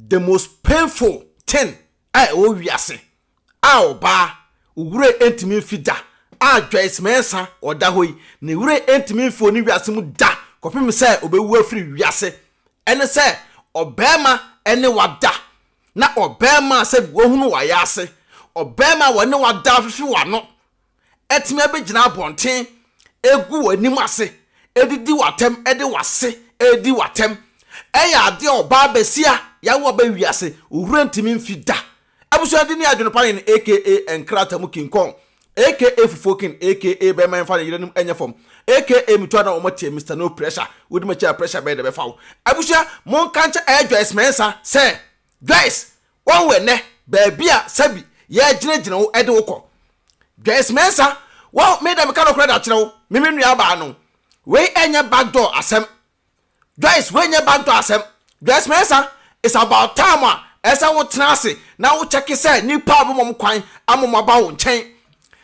The most painful thing a ɛwɔ wiase a ɔbaa wo werɛ ntumi mfi da a Joyce Mensah ɔda hɔ yi ne werɛ ntumi mfi wɔ ne wiase mu da kɔpem sɛ ɔbɛwu afiri wiase ɛne sɛ ɔbarima ne wada na ɔbarima a sɛ wahunu wayɛ ase ɔbarima a wɔne wada afefe wano atumi abɛgyina abɔnten agu w'anim ase, adidi w'atɛm, de w'ase redi w'atɛm. Ɛyɛ adeɛ a ɔbaa basia yawo aba wiase, owura ntumi mfi da. Abusua din ne Adwene Pa Hene aka Nkrata mu King Kong aka Fufuo King aka Bɛrima Mfa Ne Yerenom Nyɛ Fam aka Metu Ana Wɔn Atie Mister No Pressure, Wodi M'akyi a Pressure Bɛyɛ Dɛ Bɛfa Wo. Abusua monka nkyɛ ɛyɛ Joyce Mensah sɛ Joyce Wahu ɛnnɛ baabi a sɛbi yɛgyinagyina wo de wo kɔ. Joyce Mensah, wahu, me deɛ meka nokorɛ de akyerɛ wo, me me nua baa no, wei ɛnyɛ back door asɛm. Joyce, wei nyɛ back door asɛm. Joyce Mensah, it's about time a ɛsɛ wo tena ase na wo kyɛke sɛ nipa a wɔbɛma wɔn kwan ama wɔn aba wo nkyɛn,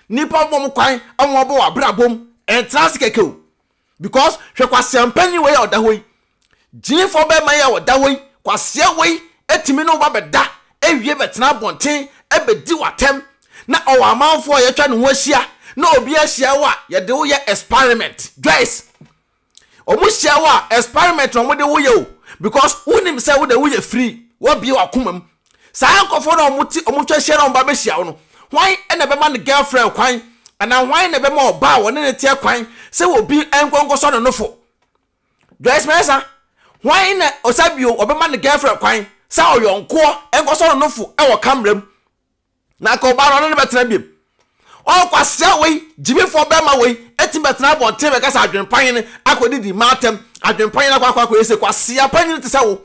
nipa a wɔbɛma wɔn kwan ama wɔn aba w'abrabɔ mu, ɛntena ase kɛkɛ o. Because hwɛ kwasea mpanyin wei a ɔda hɔ yi, gyimifoɔ bɛrima yi a ɔda hɔ yi, kwasea wei tumi ne wo ba bɛda awie bɛtena abɔnten bɛdi w'atɛm na ɔwɔ amanfoɔ a yɛatwa ne ho ahyia na obi ahyia wo a yɛde wo yɛ experiment. Joyce, wɔn hyia wo a experiment na wɔde wo yɛ o because wonim sɛ wo de woyɛ free, wɔabue w'akoma mu. Saa nkurɔfoɔ no a wɔte wɔn twa ahyia na wɔn ba bɛhyia wo no, hwan na ɛbɛma ne girlfriend kwan anaa hwan na ɛbɛma ɔbaa a wɔne no teɛ kwan sɛ obi nkɔ nkɔsɔ ne nofo? Joyce Mensah, hwan na ɔsa bio ɔbɛma ne girlfriend kwan sɛ ɔyɔnkoɔ nkɔsɔ ne nofo wɔ camera mu? Na anka ɔbaa no ɔne no bɛtena biom. Ɔɔ kwasea wei, gyimifoɔ bɛɛma wei ɛtumi bɛtena abɔnten bɛka sɛ adwene pa hene akɔdidi mmaa atɛm, adwene pa hene akɔ akɔ akɔyɛ sei, kwasea panyini te sɛ wo.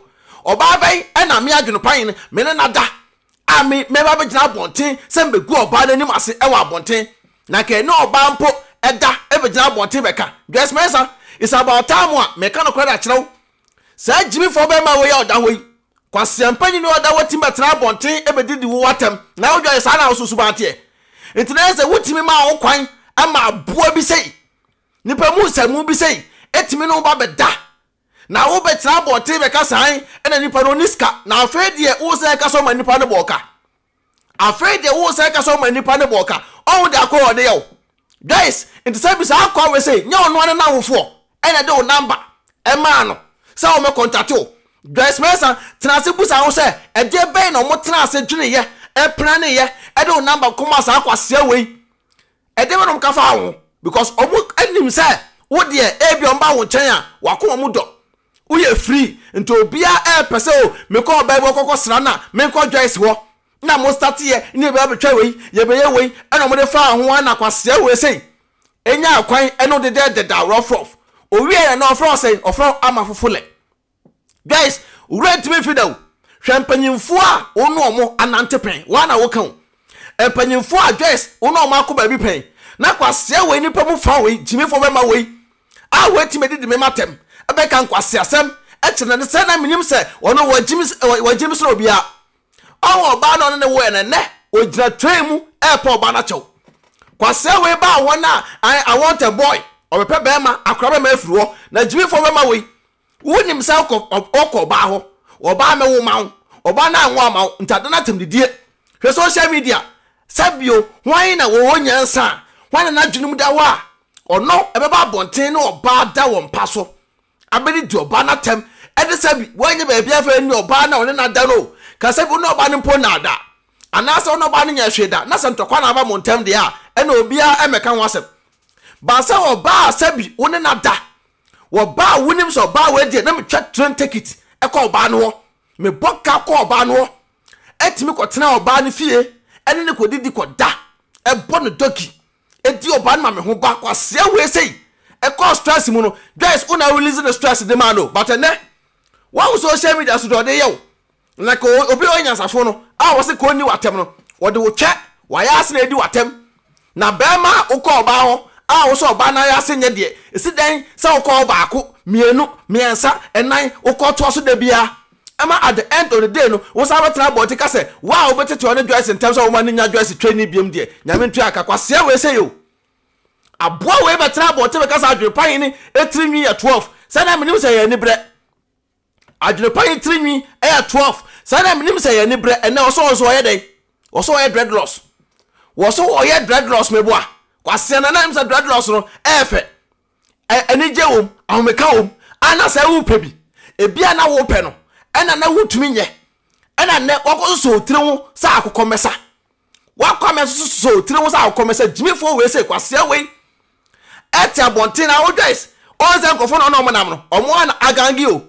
Ɔbaa bɛn ɛna me adwene pa hene me ne no ada a me mɛba abɛgyina abɔnten sɛ mebɛgu ɔbaa no anim ase ɛwɔ abɔnten. Na anka ɛne ɔbaa mpo ɛda ɛbɛgyina abɔnten bɛka. Joyce Mensah, it's about time a meka nokorɛ de akyerɛ wo. Saa gyimifoɔ bɛɛma wei a ɔda hɔ yi, Kwasea mpanyin a ɔda hɔ tumi bɛtena abɔnten bɛdidi wo atɛm na wodware saa na wo so suban teɛ. Nti na ɛyɛ sɛ wotumi ma wo kwan ma aboa bi sei, nipa mu nsɛmmo bi sei tumi ne wo ba bɛda na wobɛtena abɔnten bɛka saa ɛna nipa no ɔni sika na afei deɛ wo sɛ ɛka sɛ ɔma nipa no bɔɔ ka. Afei deɛ wo sɛ ka sɛ ɔma nipa ne bɔɔ ka ɔho de akɔ ɔde yɛ wo guys nti sɛ bisa akɔ we sei nyɛ ɔno ane n'awofoɔ ɛna ɛde wo number ɛmaa no sɛ ɔmɛ contact wo Joyce Mensah tena ase busa ho sɛ ɛdeɛ bɛn na ɔmo tena ase dweneyɛ ɛplaneyɛ ɛde wo number kɔmaa saa kwasea wei Ɛdeɛ bɛ na ɔmo ka faa wo ho because ɔmo nim sɛ wo deɛ ebia ɔmo ba wo nkyɛn a w'akoma mu dɔ, woyɛ free nti obiara ɛɛpɛ sɛ oh mekɔ ɔbaa bi hɔ kɔkɔ sra no a menkɔ Joyce hɔ na mo start yɛ ne yɛbɛ abɛtwa wei yɛbɛyɛ wei ɛna ɔmo de faa ho ara na kwasea wei sei enyaa kwan ɛne wo dedɛɛ deda rough rough owie yɛ na ɔfrɛ wo sɛn ɔfrɛ wo ama fofolɛ. Guys, wo werɛ ntumi mfi da o. Hwɛ mpanyimfoɔ a wo ne wɔn anante pɛn, woa na woka o. Mpanyimfoɔ a Joyce wo ne wɔn akɔ baabi pɛn, na kwasea wei nipa mu fa wei, gyimifoɔ bɛma wei a wɔatumi adidi me matɛm, ɛbɛka nkwaseasɛm kyerɛ no sɛ na menim sɛ ɔno wagyimi wagyimi sene obiara. Ɔho ɔbaa na ɔne ne woɛ no ɛnɛ ɔgyina train mu ɛɛpɛ ɔbaa no akyɛw. Kwasea wei baa hɔ na I, I want a boy, ɔbɛpɛ bɛrima, akora bɛrima afiri hɔ, na gyimifoɔ bɛma wei. Wonim sɛ wokɔ wokɔ ɔbaa hɔ, ɔbaa mɛwo ma wo, ɔbaa no anwo ama wo, nti ade no atem didie. Hwɛ social media, sɛ bio, hwan na wɔwɔ nyansa a, hwan na n'adwene mu da hɔ a, ɔno ɛbɛba abɔnten ne ɔbaa da wɔ mpa so, abɛdidi ɔbaa no atɛm, ɛde sɛ bi, woanyɛ baabi amfa anni ɔbaa no a ɔne no ada no o, ka sɛ bi wo ne ɔbaa no mpo nnaa da, anaasɛ wo ne ɔbaa no nyɛɛ hwee da, na sɛ ntɔkwa na aba mo ntam deɛ a, ɛna obiara mmɛka ho asɛm. But sɛ ɔbaa a sɛ bi wo ne no ada, Wɔ baa a wonim sɛ ɔbaa wei deɛ na metwa train ticket kɔ ɔbaa no hɔ, mebɔ ka kɔ ɔbaa no hɔ, ɛtumi kɔtena ɔbaa no fie ɛne no kɔdidi kɔda, ɛbɔ no doggy, ɛdi ɔbaa no ma me ho ba, kwasea wei sei ɛkɔɔ stress mu no, guys wo na release no stress de maa no but ɛnɛ wahu social media so deɛ ɔde yɛ wo. Na ka obi a ɔyɛ nyansafo no a wɔse ka onni w'atɛm no, wɔde wo twɛ w'ayɛ ase na edi w'atɛm. Na barima a wokɔ ɔbaa hɔ a wo sɛ ɔbaa no ayɛ ase nyɛ deɛ, esi dɛn sɛ wokɔ hɔ baako, mmienu, mmiɛnsa, nnan, wokɔ toa so da biara ma at the end of the day no wosan bɛtena abɔnten ka sɛ wo a wobɛtete ɔne Joyce ntam sɛ woma no nya Joyce training biom deɛ, Nyame ntua ka. Kwasea wei sei o. Aboa wei bɛtena abɔnten bɛka sɛ adwene pa hene tiri nwi yɛ 12, sɛ na menim sɛ ɛyɛ anibrɛ. Adwene pa yi tiri nwi yɛ 12. Saa na menim sɛ yɛ anibrɛ. Ɛnɛ ɔsɛ ɔnso ɔyɛ dɛn? Ɔsɛ ɔyɛ dreadlocks. Wɔsɛ ɔyɛ dreadlocks meboa. Kwasea na na nim sɛ dreadlocks no ɛyɛ fɛ. Anigye wom, ahomeka wom. Ana sɛ wopɛ bi. Ebi a na wopɛ no, ɛna na wotumi nyɛ. Ɛna nnɛ wakɔ so sɔ tiri ho sɛ akokɔ mmɛsa. Wakɔ amɛ nso so sɔ tiri ho sɛ akokɔ mmɛsa. Gyimifoɔ wei sɛ kwasea wei. Ɛte abɔnten na wo Joyce. Ɔn sɛ nkurɔfoɔ na ɔne ɔmo nam no, ɔmo ana agange o.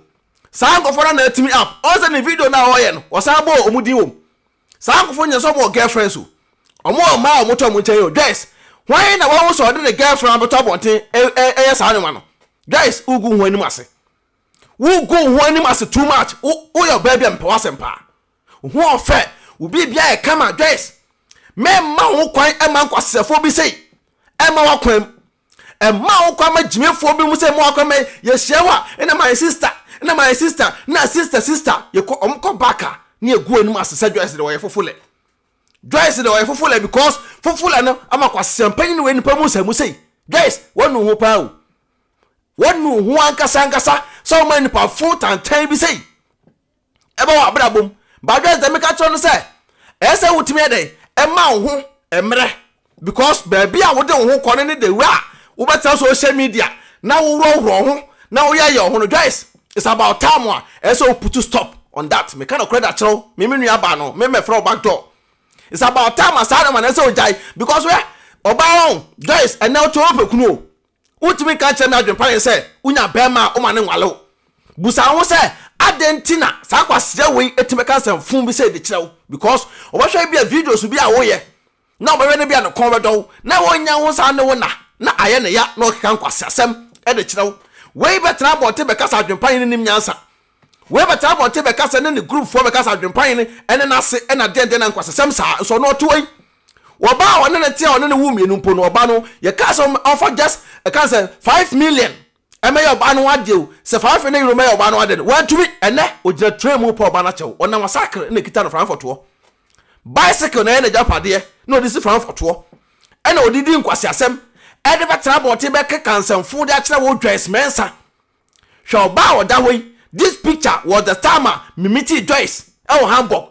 Saa nkurɔfoɔ no na atumi up. Ɔn sɛ ne video no a ɔyɛ no, ɔsan bɔɔ ɔmo din wom. Saa nkurɔfoɔ nyina sɛ ɔmo wɔ girlfriends o. Ɔmo wɔ mmaa a ɔmo tɔ ɔmo nkyɛn o. Joyce, hwan na wahu sɛ ɔde ne girlfriend abɛtɔ abɔnten ɛyɛ saa nneɛma no? Joyce, wogu wo ho anim ase. Wogu wo ho anim ase too much. Wo woyɛ ɔbaa bi a mepɛ w'asɛm paa. Wo ho ɔfɛ, wo biribiara yɛ kama. Joyce, mɛmma wo ho kwan ɛma nkwaseafoɔ bi sei ɛma w'akwan mu. Ɛmma wo kwan ma gyimifoɔ bi mu sɛ ɛma w'akwan ma yɛhyia wo a ɛna my sister, ɛna my sister, na sister sister yɛkɔ ɔmo kɔ back a ne yɛgu anim ase sɛ Joyce de ɔyɛ fofolɛ. Joyce de ɔyɛ fofolɛ because fofolɛ no ama kwasea mpanyin wɔ nipa mu nsɛm sei. Joyce, wɔnu ho paa o. Wɔnu ho ankasa ankasa sɛ ɔma nipa fo tantan bi sei ɛbɛ wɔ abrabɔ mu. But Joyce, dɛm ka kyerɛ no sɛ ɛyɛ sɛ wotumi yɛ dɛn ɛma wo ho mmerɛ because baabi a wode wo ho kɔ no ne the way a wobɛtena social media na worɔworɔ ho na woyɛ yɛ ho no. Joyce, it's about time a ɛyɛ sɛ wo put stop on that. Meka no korɛ da kyerɛw me me nua ba no me mɛfrɛ wo back door. It's about time a saa no ma na ɛsɛ ogyae because wɛ ɔbaa wɔn Joyce, ɛnɛ wote wɔpɛ kunu o, wotumi nka kyerɛ me adwempa yɛ sɛ wonya bɛrima a woma ne nwale wo. Busa ho sɛ adɛn nti na saa kwasea wei ɛtumi ka nsɛmfo bi sɛ de kyerɛ wo because ɔbɛhwɛ bi a videos bi a woyɛ na ɔbɛhwɛ no bi a ne kɔn bɛdɔ wo na wɔnya ho saa ne wo na na ayɛ ne ya na ɔkeka nkwaseasɛm ɛde kyerɛ wo. Wei bɛtena abɔnten bɛkasa adwempa yi ne nim nyansa. Wei bɛtena abɔnten bɛkasa ne ne groupfoɔ bɛkasa adwempa yi ne ɛne n'ase ɛna deɛn deɛn na nkwasasɛm saa nso ɔno ɔte wei. Ɔbaa a ɔne ne te a ɔne ne wo mmienu mpo no, ɔbaa no yɛka sɛ ɔmfa just ɛka sɛ 5 million ɛmɛyɛ ɔbaa no adeɛ o, sɛ €5 million mɛyɛ ɔbaa no adeɛ no, wantumi. Ɛnɛ ogyina train mu pɔ ɔbaa no akyɛw, ɔnam asakere na ekita no franfɔtoɔ bicycle na ɛyɛ n'agyapadeɛ na ɔde si franfɔtoɔ ɛna ɔde di nkwasiasɛm ɛde bɛtena abɔnten bɛkeka nsɛmfo de akyerɛ wo. Joyce Mensa, hwɛ ɔbaa a ɔda hɔ yi. This picture was the time a mimiti Joyce ɛwɔ Hamburg.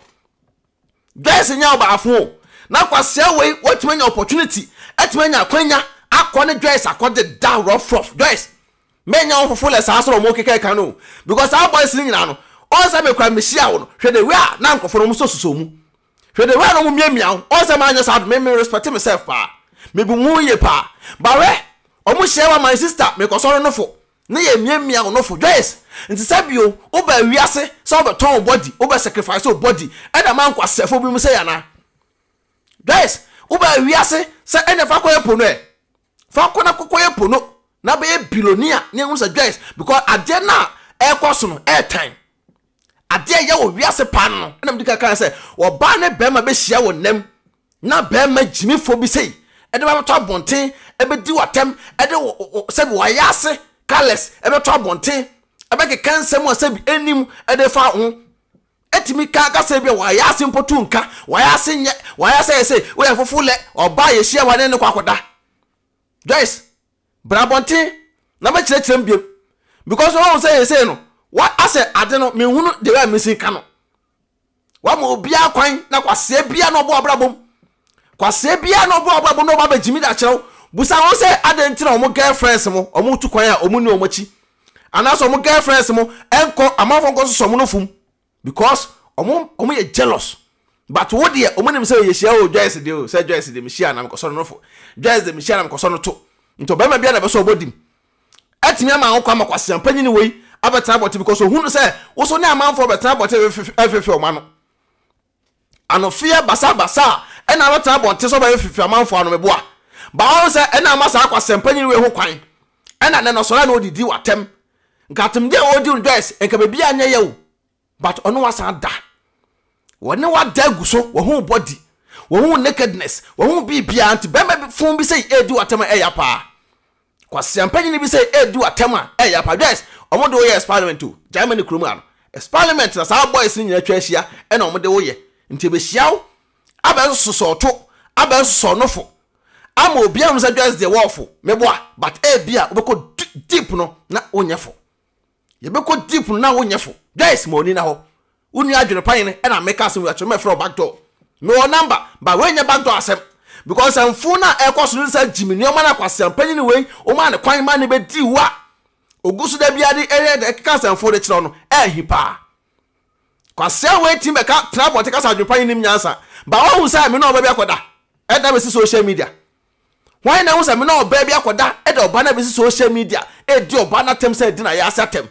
Joyce nyɛ ɔbaafo o, na kwasia wei watumi anya opportunity, ɛtumi anya akwanya akɔ ne Joyce akɔde da rough rough. Joyce, mɛnya wɔn fofo lɛ saa sɔrɔ ɔmo keka ɛka no because saa boys no nyinaa no ɔn sɛ mekura mehyia wo no, hwɛ the way a na nkurɔfoɔ no ɔmo sososo mu, hwɛ the way a na ɔmo miamia wo. Ɔn sɛ maa nyɛ saa me me respect myself paa, me bu mu yie paa bawɛ ɔmo hyia wa my sister mekɔsɔre no fo ne yɛ miamia wo no fo. Joyce, nti sɛ bio wobɛ wiase sɛ wobɛtɔn wo body, wobɛ sacrifice wo body ɛna ma nkwasɛfo bi mu sɛ yana. Joyce, wobɛ wiase sɛ ɛna fa kɔyɛ pono ɛ, fa kɔ na kɔkɔyɛ pono na bɛyɛ billionaire ne ehu sɛ Joyce, because adeɛ no a ɛrekɔ so no ɛɛtan adeɛ yɛ wɔ wiase paa no. Ɛna mede kaka sɛ ɔbaa ne bɛrima bɛhyia wɔ nam na bɛrima gyimifoɔ bi sei ɛde bɛtɔ abɔnten ɛbɛdi w'atɛm ɛde sɛbi wɔayɛ ase colours ɛbɛtɔ abɔnten ɛbɛkeka nsɛm a sɛbi anim ɛde fa ho ɛtumi ka kasa bi a wɔayɛ ase mpo tu nka wɔayɛ ase nyɛ wɔayɛ ase yɛ sɛ woyɛ fofo lɛ ɔbaa yɛhyia wa ne ne kɔ akɔda. Joyce, bra abɔnten na bɛkyerɛkyerɛ m biom because wɔn sɛ yɛsɛ no wa asɛ ade no menhunu de wɛ mesi ka no wama obiara kwan na kwaseɛ bia na ɔbɔ abrabom, kwaseɛ bia na ɔbɔ abrabom na ɔba abɛgyimi da kyerɛw. Busa wɔn sɛ ade nti na wɔn girlfriends mo wɔn tu kwan a wɔn ni wɔn akyi anaasɛ wɔn girlfriends mo ɛnkɔ amanfoɔ nkɔ soso wɔn no fum because wɔn yɛ jealous. But wo deɛ, wɔn nim sɛ yɛhyia o, Joyce deɛ o, sɛ Joyce deɛ mehyia na mekɔsɔ no nofo, Joyce deɛ mehyia na mekɔsɔ no to. Nti ɔbɛrima bia na ɛbɛsɔ ɔbɔ dim ɛtumi ama akɔ ama kwasia mpanyin wei abɛtena abɔnten because ohunu sɛ woso ne amanfoɔ bɛtena abɔnten ɛfefe ɔmo ano anofeɛ basabasa a ɛna abɛtena abɔnten sɛ ɔbɛyɛ fefe amanfoɔ ano meboa baawo sɛ ɛna ama saa kwasia mpanyin wei ho kwan ɛna nɛ nɔsɔrɔ na odidi watɛm nka atemdeɛ a ɔdi no. Joyce, nka baabi a nyɛ yɛ o, but ɔno wasan da wɔne wada agu so, wɔho body, wɔho nakedness, wɔho biribiara. Nti bɛrima bi fun bi sɛ ɛredi watɛm a ɛyɛ paa, kwasia mpanyin bi sɛ ɛredi watɛm a ɛyɛ paa. Joyce, ɔmo de woyɛ experiment o. Germany kurom ano experiment na saa boys no nyinaa atwa ahyia ɛna ɔmo de woyɛ. Nti ebehyia wo abɛsosɔ to abɛsosɔ nofo ama obiara sɛ Joyce deɛ wɔɔfo meboa, but ebi a wobɛkɔ deep no na wonyɛ fo. Yɛbɛkɔ deep no na wonyɛ fo. Joyce, ma oni na hɔ. Wo nua adwene pa hene ɛna meka asɛm wei akyerɛ mɛfrɛ wo back door. Mewɔ number but wei nyɛ back door asɛm because mfon no a ɛkɔ so no sɛ gyimi nneɛma no akwasea mpanyini wei womaa no kwan ma ne bɛdii wo a ogu so da biara de ɛyɛ dɛ ɛkeka asɛmfo de kyerɛ wo no ɛɛhi paa. Kwasea wei tumi bɛka tena abɔnten kasa adwene pa hene nim nyansa but wahu sɛ me ne ɔba bi akɔda ɛda bɛsi social media. Hwan na ehu sɛ me ne ɔbaa bi akɔda ɛda ɔbaa no abɛsi social media ɛredi ɔbaa no atɛm sɛ ɛdi na yɛase atɛm.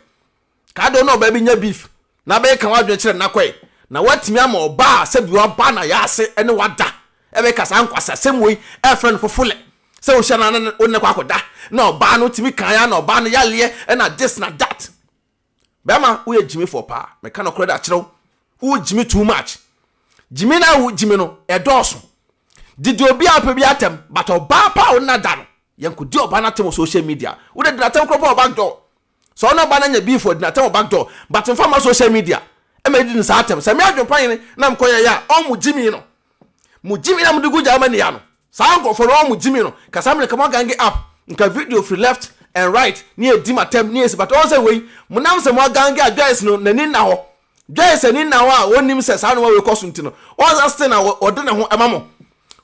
Kaa de wo ne ɔbaa bi nya beef na bɛka w'adwene kyerɛ no na kɔe na woatumi ama ɔbaa a sɛbi waba na yɛase ne wada ɛbɛka saa nkwasasɛm wei ɛfrɛ no fofolɛ sɛ wohyia no na wo ne no kɔ akɔda na ɔbaa no tumi kan ya na ɔbaa no yaleɛ ɛna this na that. Bɛrima woyɛ gyimifoɔ paa meka nɔkorɛ de akyerɛ wo wo gyimi too much gyimi na wo gyimi no ɛdɔɔso didi obi a wopɛ bi atɛm but ɔbaa paa wo ne no ada no yɛnkɔdi ɔbaa no atɛm wɔ social media wode di no atɛm korɔ paa wɔ back door. Sɛ ɔne ɔba no anya beef a, ɔdi n'atɛm wɔ back door but mfa mma social media ma ɛdi no saa atɛm. Sɛ me adwempa hene na mekɔ yɛyɛ a, ɔn mo gyimi no. Mo gyimi na mode gu Germany ha no. Saa nkorɔfoɔ no ɔn mo gyimi no. Ka saa mmerɛ nka mo agange up, nka video firi left and right ne yɛdi m'atɛm ne yɛsi but ɔn sɛ wei monam sɛ mo agange a Joyce no n'ani nna hɔ. Joyce ani nna hɔ a ɔnnim sɛ saa nnoɔma wei kɔ so nti no ɔn sɛ still na ɔde ne ho ma mo.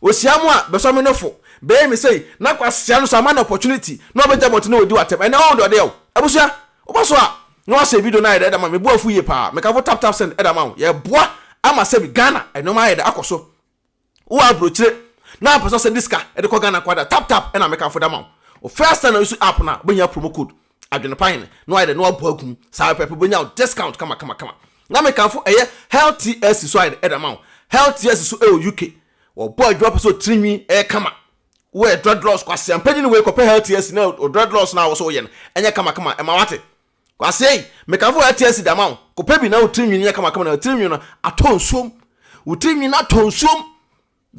Ohyia mo a bɛsɔ me nofo, bɛyɛ me sei, na kwasea no so ama no opportunity na ɔbɛgya abɔnten na wadi w'atɛm. Ɛnɛ ɔho deɛ ɔde yɛ wo. Abusua, woba so a na wahyɛ video no ayɛ dɛ ɛde ama me. Me bo afu yie paa. Mekamfo tap tap send ɛde ama wo. Yɛboa ama sɛbi Ghana nnoɔma ayɛ dɛ akɔ so. Wowɔ abrokyire na wopɛ sɛ ɔsɛnde sika de kɔ Ghana nkoa de a, tap tap ɛna mekamfo de ama wo. Wo first time na wo use app no a, wobɛhia promo code Adwene Pa Hene na wayɛ dɛ na wabɔ agu mu saa pɛpɛpɛ wobɛnya wo discount kama kama kama. Na mekamfo ɛyɛ Health TLC so ayɛ dɛ ɛde ama wo. Health TLC so ɛwɔ UK. Wɔbɔ adwuma pɛ sɛ otiri nwi ɛyɛ kama. Woyɛ dreadlocks kwasea mpanyin wei kɔpɛ Health TLC na o dreadlocks no a wo so woyɛ no ɛnyɛ kama kama ɛma wate. Kwasea yi, mekamfo Health TLC de ama wo. Kɔpɛ bi na wo tiri nwi no nyɛ kama kama na wo tiri nwi no atɔ nsuom. Wo tiri nwi no atɔ nsuom.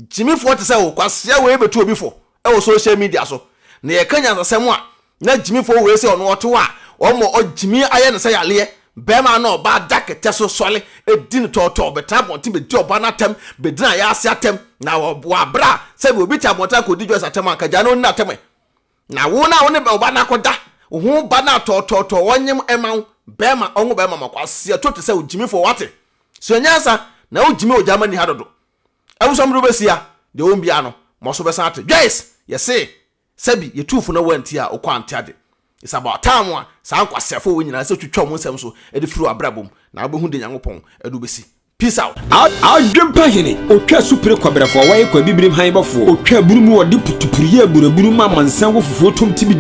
Gyimifoɔ te sɛ wo kwasea wei bɛtu obi fo wɔ social media so na yɛka nyansasɛm a na gyimifoɔ wei sɛ ɔno ɔte hɔ a ɔmɔ ɔgyimi ayɛ no sɛ yaleɛ bɛɛma na ɔbaa da kɛtɛ so sɔle di no tɔɔtɔɔ bɛtena abɔnten bɛdi ɔbaa no atɛm bɛdi no ayaase atɛm na wɔ aberɛ a sɛbi obi te abɔnten akɔdi Joyce atɛm a nka gyaa no ɔnni no atɛm ɛ na wo na wo ne ɔba no akɔda wo ho ba no a tɔɔtɔɔtɔɔ ɔnyem ɛma wo bɛɛma ɔnwo bɛɛma ma kwasea to te sɛ wo gyimifoɔ wate sua nyansa na wo gyimi wɔ Germany ha dodo Abusua mede wo bɛsia, deɛ ɔwom biara no, mo aso bɛsan ate. Joyce! Yɛse, sɛbi, yɛtuu fo na woantie a, wokɔ ante ade. It's about time a saa nkwaseafoɔ wei nyinaa sɛ wotwitwa wɔn nsɛm so de firi w'abrabɔ mu, na wobɛhu deɛ Nyankopɔn de wo bɛsi. Peace out. Adwempa hene, otwa supire kwabrɛfo a wɔayɛ kwaabibirem hann bɔfoɔ, otwa aburu mu ɔde putupuruyɛ aburaburu ma amansan wɔ fufuo tom tibidi.